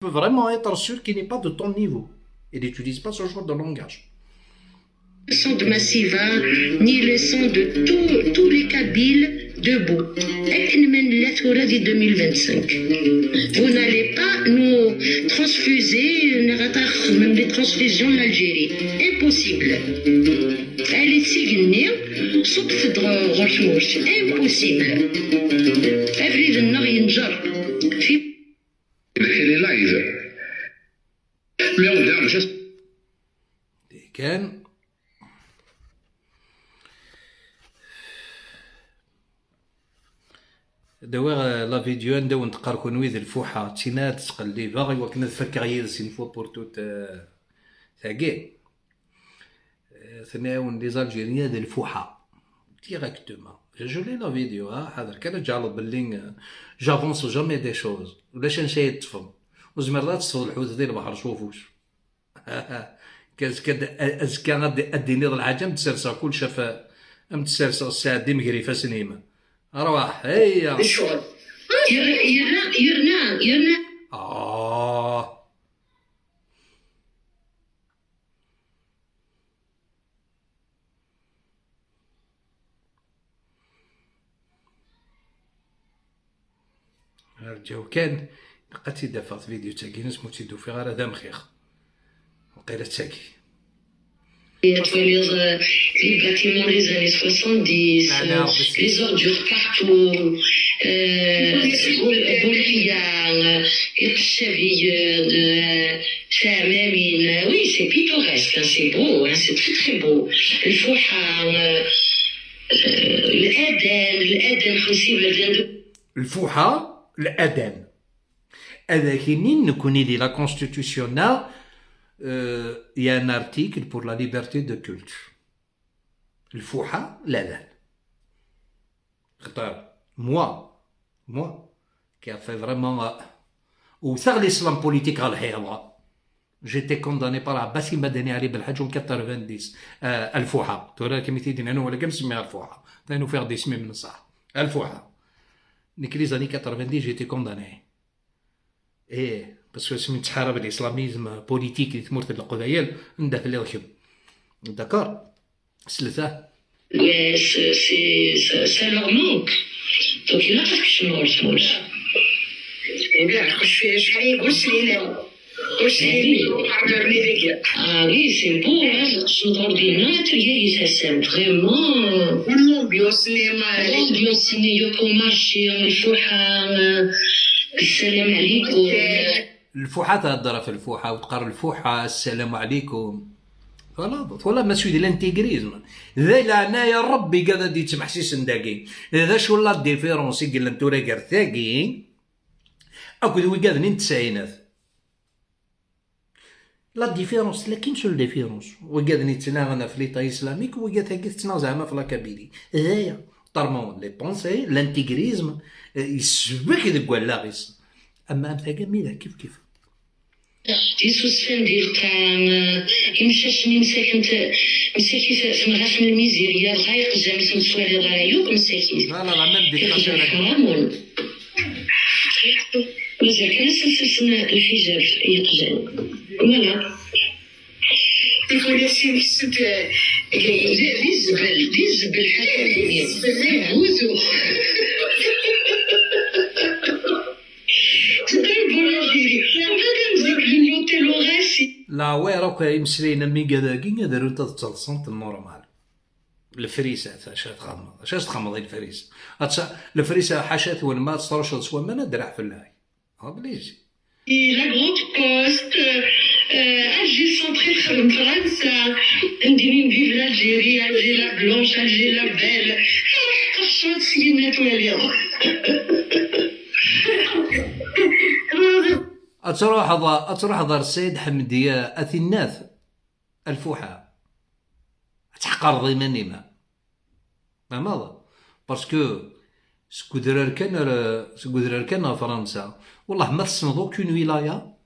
Peux vraiment être sûr qu'il n'est pas de ton niveau. Il n'utilise pas ce genre de langage. Le sang de Massiva, ni le sang de tous les Kabyles debout. 2025. Vous n'allez pas nous transfuser, même les transfusions de l'Algérie. Impossible. Elle est signée, impossible. كان دوا la vidéo نداو نتقار كون الفوحة تينا تقلي باغي وكنا تفكر يدس une fois pour toutes ثاقي ثناون les Algériens ذا الفوحة directement. Je l'ai la vidéo حاضر كان جعل باللي j'avance jamais des choses ولاش نشاي تفهم وزمر لا تصفد الحوت ديال البحر شوفوش كاد ازكى غادي اديني الحاجه متسرسه كل شاف متسرسه الساعه دي مغرفه سنيمه ارواح هيا يرنا يرنا يرنا رجاو كان لقيت تيدافع في فيديو تاكي ناس مو تيدو في غير هذا مخيخ وقيلا تاكي. Les bâtiments des années 70, les ordures partout, Boulia, oui, c'est pittoresque, hein, c'est beau, hein, c'est très très beau. الفوحة, الأذان, الأذان 50 الفوحة الأذان هذا كاينين نكوني دي la constitution il y a un article pour la liberté de culte. الفوحة الأذان. خطر moi qui a fait vraiment وثغ l'islam politique على الحيضة. J'étais condamné par عباسي مدني علي بالحاج 90 الفوحة. تورا كما تيدين انا ولا كنسميها الفوحة. لانه فيها دي اسمي من الصح. الفوحة. نيك les années 90 j'étais condamné. ايه parce que سميت تحارب l'islamisme politique اللي تمرت القبايل ندافع اللي ركب d'accord سلثه. C'est ça leur manque. Donc il a pas que شنو Ah oui, c'est beau, hein, c'est vraiment. L'ambiance, l'ambiance, الفوحة السلام عليكم. الفوحة تهضر في الفوحة وتقرا الفوحة السلام عليكم. voilà voilà ماشي ديال l'intégrisme ذا لعنا يا ربي كذا دي تمحسيس نداكي ذا شو la différence قال انتو راه كرتاكي اكو ذوي كاذنين التسعينات la différence لا كاين seule différence وكاذني تناغنا في l'État islamique وكاذ تنا زعما في la Kabylie هذايا طرمون les pensées l'intégrisme يسبك ذك ولا غيس اما امثاكا ميلا كيف كيف تيسوسفن ديال تاع يمشاشني مساكن مساكن سمغاس من الميزيريا الغايق زعما سمسوالي غايوك مساكن لا لا لا même dictateur حرام مازال كان سلسلة الحجاب يقجان voilà دي الزبل دي الزبل حتى بوزو لا وي راك يمسلينا مي كذاكي دارو تتصلصنت normal الفريسات اش تخمض اش تخمض الفريسه الفريسه حاشات وين ما تصرش سوا ما ندرع في الله بليزي la Grande Poste, Alger centré فرنسا نديرين vive l'Algérie, Alger la blanche, Alger la belle. قشرت سينات واليوم. اتروح دار السيد حمدية اثيناث الفوحة تحقر ضيماني ما ماذا parce que سكودرار كان سكودرار كان فرنسا والله ما تصنضو qu'une ولاية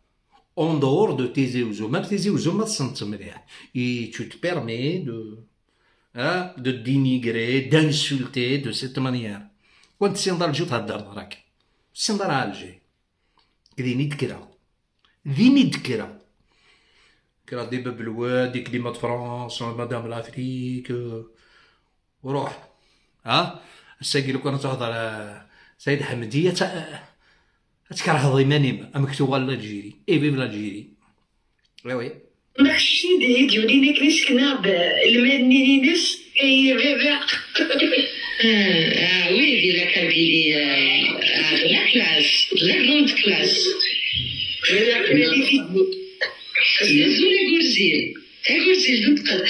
en dehors de تيزي وزو même تيزي وزو ما تصنت مليح et tu te permets de dénigrer, d'insulter de cette manière. وانت سينضر الجو تهدر راك سينضر الجي كذيني تكرا ذيني دكرا كرا دي باب الواد دي كليمة فرنسا مدام لافريك وروح ها الساقي لو كان تهضر سيد حمدية تكره ضيماني مكتوبة l'Algérie et vive l'Algérie. Oui oui. ماكشي ديالي كنسكنا المادني ناس اي بابا. Ah oui, la Kabylie, la classe, la grande classe. زول أقرزيل أقرزيل نتقد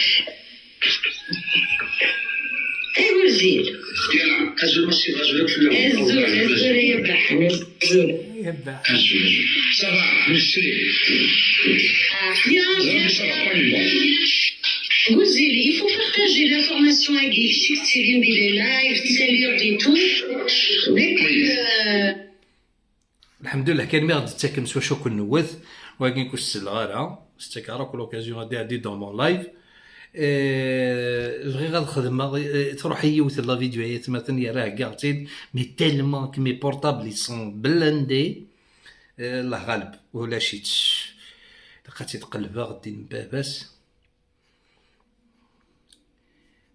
أقرزيل. يلا ازول ماشي ازول في الزول الزول يبح الزول. يبح ازول ça va merci. Bien, bien, bien. Gouzil, il faut partager l'information à Guy. Si tu viens des lives, salut et tout. Dès que, الحمد لله كان مي غادي تاكم سوا شو كون نوث ولكن كوش السلغارة ستكارا كل اوكازيون غادي عندي دون مون لايف بغي غنخدم تروح يوث لا فيديو هي مثلا يا راه كاع مي تيلمون كي مي بورطابل سون بلاندي الله غالب ولا شي لقيتي تقلبها غادي نباباس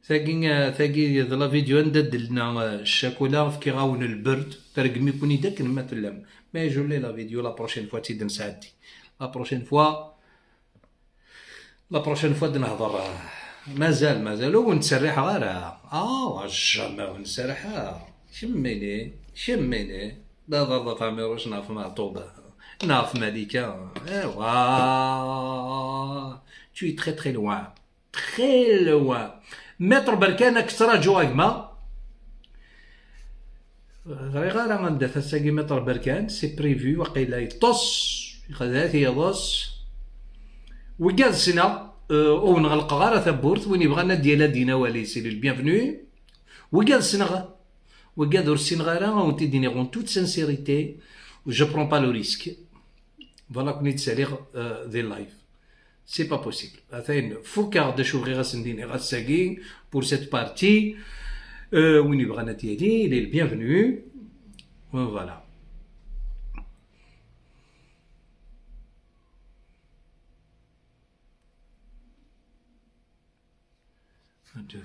ثاقي ثاقي ذا لا فيديو عندها دلنا الشاكولا في كيغاون البرد ترقمي كوني داك ما تلم مي جو لي لا فيديو لا بروشين فوا تيد نساعدتي لا بروشين فوا لا بروشين فوا نهضر مازال مازال ونتسرح غير جامي ونسرح شميني شميني لا ضرب فاميروش نعرف معطوبة نعرف ملكة ايوا tu es très très loin très loin متر بركان كثر جواكما غير غير غندا تساقي متر بركان سي بريفو وقيلا يطص خذات يضص وكاد سنة او نغلق غير ثبورت وين يبغى ديال دينا والي سي البيانفنو وكاد سنة وكاد ورسين غير اون تي ديني en toute sincérité je prends pas le risque voilà كوني تسالي دي لايف c'est pas possible. مثلا فوكا غدا شوف غير غاسنديني غاساكي pour cette partie وين يبغى ديالي il est le bienvenu. Voilà.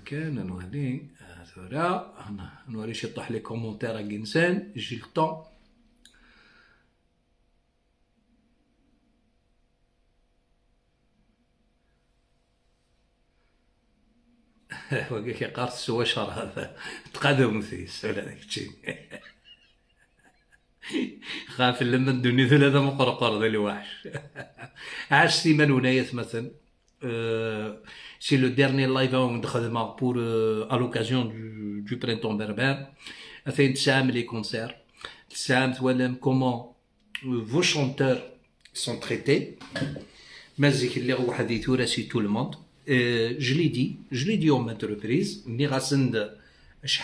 كان نوري ثورة نوري شي طاح les commentaires انسان j'ai le temps. وقال كي سوا شهر هذا تقادم مثيس ولا داك الشيء خاف لما ندوني ثلاثة مقرقر ذا الوحش عاش سيمان ونايت مثلا c'est le dernier live نخدمه pour à l'occasion du printemps berbère اثين تسعة les concerts تسعة توالم comment vos chanteurs sont traités مازيك اللي واحد يتورا c'est tout le monde je l'ai dit en maintes reprises ني غاسند شحال